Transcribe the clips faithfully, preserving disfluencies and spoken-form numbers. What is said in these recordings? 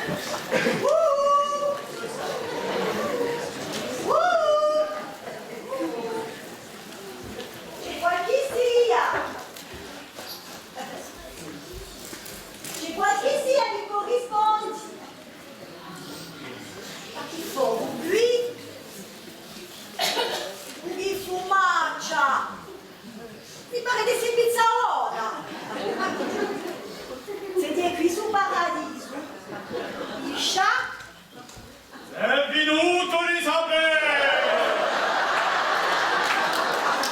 Uh! Uh! Ci hè qualchissia? Ci hè qualchissia chì pò risponde? Ma chì fò, quì? Chì fumaccia! Mi pare d'esse in pizzaghjona! Site quì in Paradisu? Iscia? Hè vinutu Elisabetta!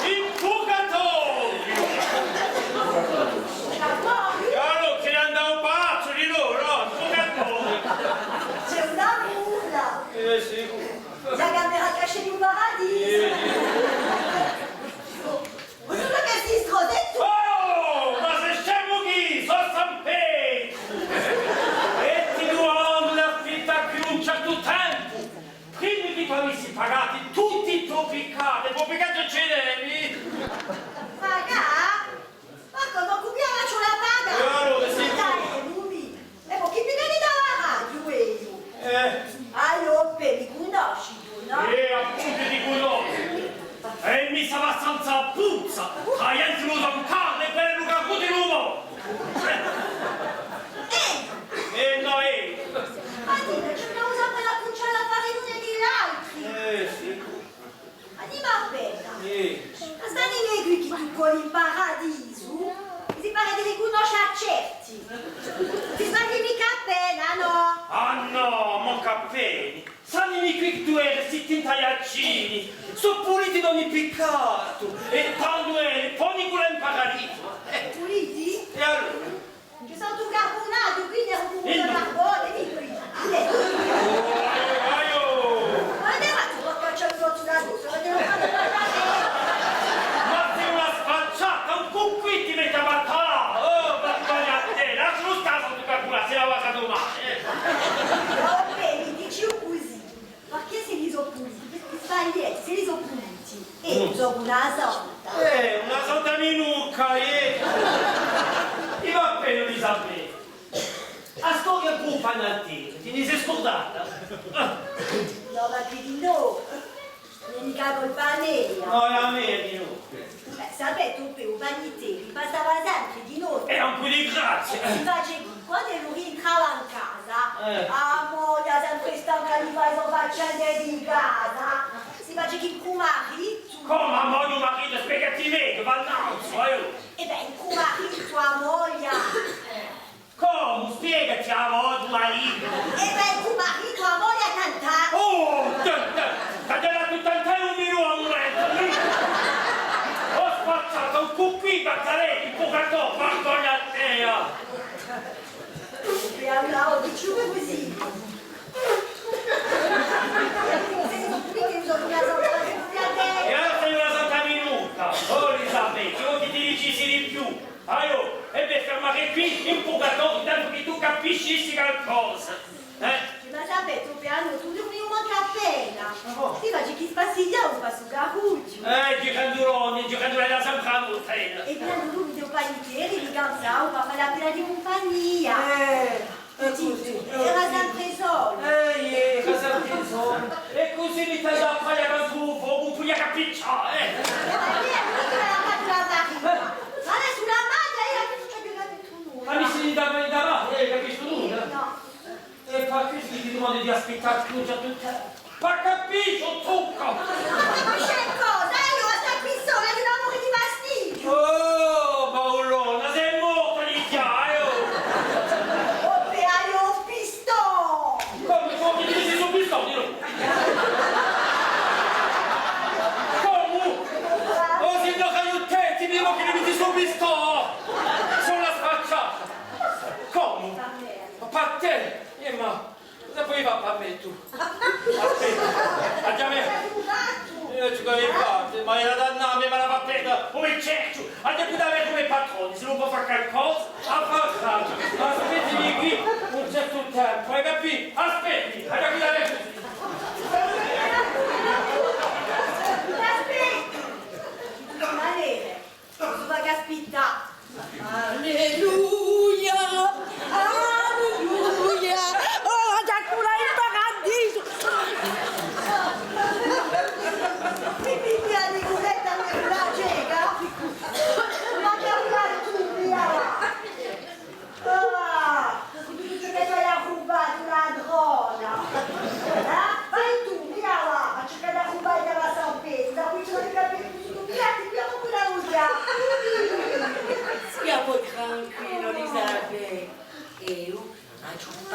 In purgatoriu! Purgatoriu? È allora, ci hè andatu pazzu di loro, nò? In purgatoriu! Ci hè una burla! Eh, sicuru! A camera cachée di u Paradisu! Eh, sicuru! Ma sò chì sì, strozzettu? Oh, ma sì scemu chì, sò San Petru! È ti dumandu d'affittu quì un certu tempu, prima chì tù avissi pagatu tutti i to piccati, è po piccati ci n'hè, mi! Pagà? Ma cumu, cù piana ci vole à pagà? È allora, sì. Dai, Lumi. È po chì mi veni da a radio, eiu? Eh. Ah, eiu, bè, mi cunnosci tù, nò? Eh, appuntu ti cunnoscu. È mi stava abbastanza a puzza. A ghjente di u San Carlu hè bellu carruta in u mondu. Eh! Eh, nò, eh. Ma dì, ci vole sempre à cumincià à fà l'unu di l'altri. Eh, sì. Ma dì mi appena, eh, ma st'anime quì chì tù coli in Paradisu, mi si pare di ricunnosce à certi. Ti sbagli micca appena, nò? Ah nò, mancu appena. St'anime quì chì tù vedi, sti tintagliaccini, sò puliti d'ogni piccatu, è tandu vedi, po niculà in Paradisu. Eh. Puliti? È allora? Ci sò un carbunatu quì, ne aghju un carbone, veni quì. Aiò! Ma ne vatu qualchì altru da tuttu, ma ne vatu. Ma sì una sfacciata, un cucchì ti metti à battà! Oh, ma sbaglia à tè, lascia stà stu carbunatu, si lava a manu, eh! Vabbè, mi dici cusì. Perchè s'elli sò puliti, sbagliati, s'elli sò puliti, è sò una santa. Eh, una santa minucca, eh! È va bè, Elisabetta. A storia di u panettieri, ti ne sì scurdata? Nò, ma chì di nò? Ùn hè micca colpa mea. Nò, hè a mea di nò. Bè, sapete, u panettieri passava sempre di notte. È ancu di grazia. È si face chì, quand'ellu rientrava in casa, eh, a moglia, sempre stanca, li face e so faccende di casa, si face chì cù u maritu. Cumu, a moglia, u maritu? Spiegati megliu, Vannanzu, aiò. È bè, cù u maritu, a moglia. Cumu? Spiegati, a moglia, u maritu. È bè, cù u maritu, a moglia, tant'è. Oh, tant'è, tant'è, tant'è, ùn mi lu ammettu. Oh, sfacciata, un cucchì, bazzarelli, in purgatoriu, vergogna à tè! È allora, o dici cusì. Sò una santa minuta. È allora sò una santa minuta. Oh, Elisabetta, chì voli chì ti dicissi di più? Aiò, è bè, fermati quì, in purgatoriu, tantu chì tù capiscissi calcosa. Eh? Ma sapete, o Pianu, tù durmivi mancu appena. Ah, bò. Ti faci chì spassighjavi pà stu carrughju. Eh, giranduloni, giranduloni, era sempre a notte. È Pianu, tù mi dici, u panettieri, mi cansava, pà fà appena di cumpagnia. Eh, è cusì. Era sempre solu. Eh, iè, era sempre solu. È cusì mi tagliava a paglia quandu u focu, ùn pudia cappiccià, eh. Ma chì hè, chì l'hà fattu a farina? Ma adesso a maglia, eiu ùn ci aghju capitu nulla. Ma mi si ne dava, ne dava, eh, capisci nulla. Nò. È pà quessa ti dumandu d'aspittà quì un certu tempu. Pà capì, o zucca! Ma chì cosa? Eiu stò quì sola, eiu ùn aghju micca fastidiu! Oh, Paulona, sè morta di chjassu! O Pianu, u pistone! Cumu, cumu ti metti stu pistone, dì? Cumu? Oh, signora, aiuteti, mi, cumu chì mi metti stu pistone? Sò una sfacciata! Cumu? Pà tè? Eh, ma cosa poi fà pà mè tù? Aspetta, aghju da vede. Eh, ci vulia fà, ma era da andà, ma l'avà à perde, u me cerchju, aghju da vede cù i me patroni, s'ellu pò fà calcosa, à fà. Aspettimi quì un certu tempu, ai capì? Aspetti, aghju da vede. Aspetta! Allora, cosa v'aghju à aspittà? Alleluia! Alleluia! Oh!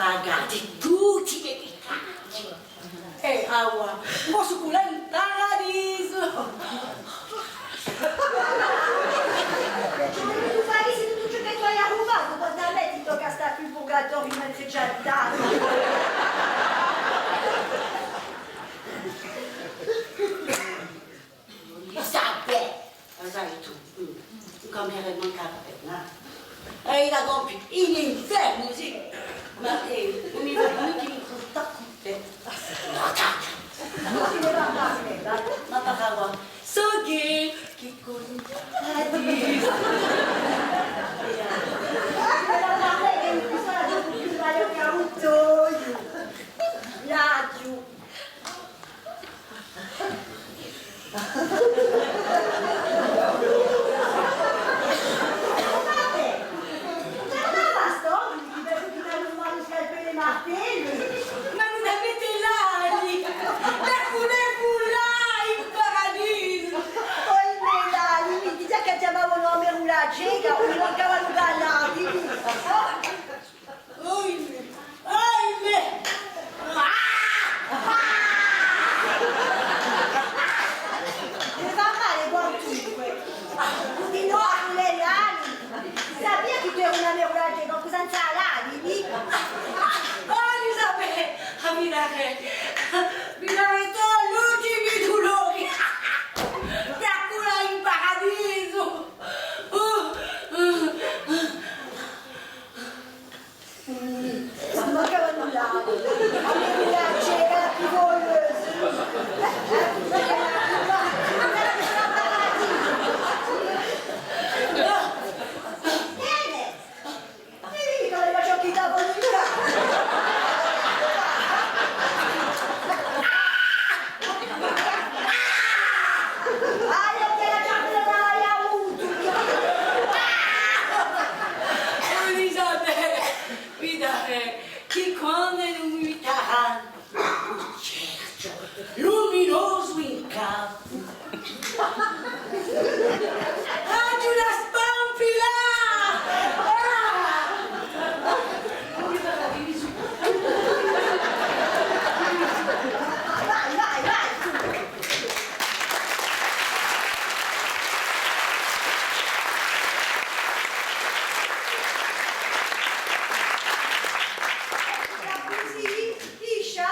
Pagati tutti i peccati. Eh, avà, possu culà in paradisu. Ci voli tù fà tuttu ciò chì tù ai arrubatu, quant'à mè ti tocca à stà quì in purgatoriu mentre ci attenti. Isabè! A sai tù, mm, ùn cambiaremu mancu a penna. È eiu la compiu in infernu, sì. Ma, eh, ùn mi voli micca in cuntattu cù tè. Ma parla, sò chì, chì cuntattu. L'aghju. Ma ùn avete l'ali! Eccu, eccu là, in paradisu! Oimè, l'ali, mi dice chì chjamavanu a me una ceca, ùn mi mancavanu chè l'ali. Oimè! Oimè! Ah! Ah! Mi fà male quantunque. Di novu l'ali. Sapia chì tù eri una merulaghja, ma senza l'ali, mi. Oh, Elisabè, mi dà, mi dà l'ultimi dulori. Chì culà in paradisu. Oh, oh, oh. Mm, ma chì nulla. A me mi piace, era più voglioso. Bene. Vedi chì l'aveva ciò chì dava un Aia, chì era ciò chì l'avia avutu. Elisabè, mi dà chì quandu ùn mi tarà un cerchju luminosu in capu. Aghju da spampillà! Ah! Vai, vai, vai! Cusì, liscia.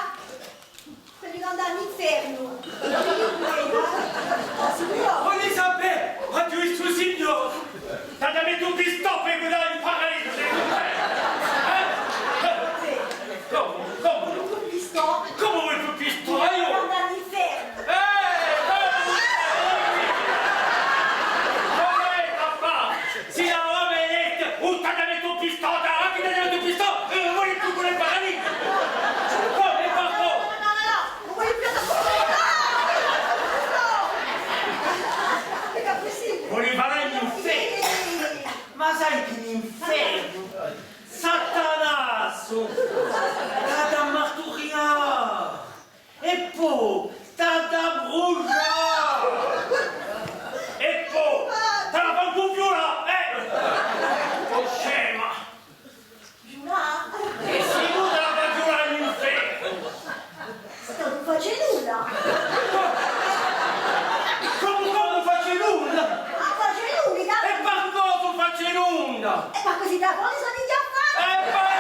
Quelli chì andanu à l'infernu. Sicuru? Vogliu sapè, ma tù, stu signore, t'hà da mette un pistò per andà in paradisu, secondu tè? Eh? Cumu? Cumu? Un pistò. Cumu un pistò? Quelli chì andanu à l'infernu. Eh, cumu? Cumu hè, papà? Sì, a me, eh, un t'hà da mette un pistò, t'hà da mette un pistò, eh, ùn voli più andà in paradisu. Cumu, papà? Nò, nò, nò, nò, ùn vogliu più andà. Nò! Micca cusì. Voli fà l'infernu? Sì. Ma sai chì l'infernu? Satanasu! T'hà da marturià! È po t'hà da brusgià! È po t'hà da fà ancu viulà, eh! O scema! Viulà? È sì, t'hà da fà viulà in infernu! Sta, ùn face nulla! Cumu, cumu ùn face nulla? Ùn face nulla! È par cosa ùn face nulla? È parchì cusì da fora sò dighjà fatte! È par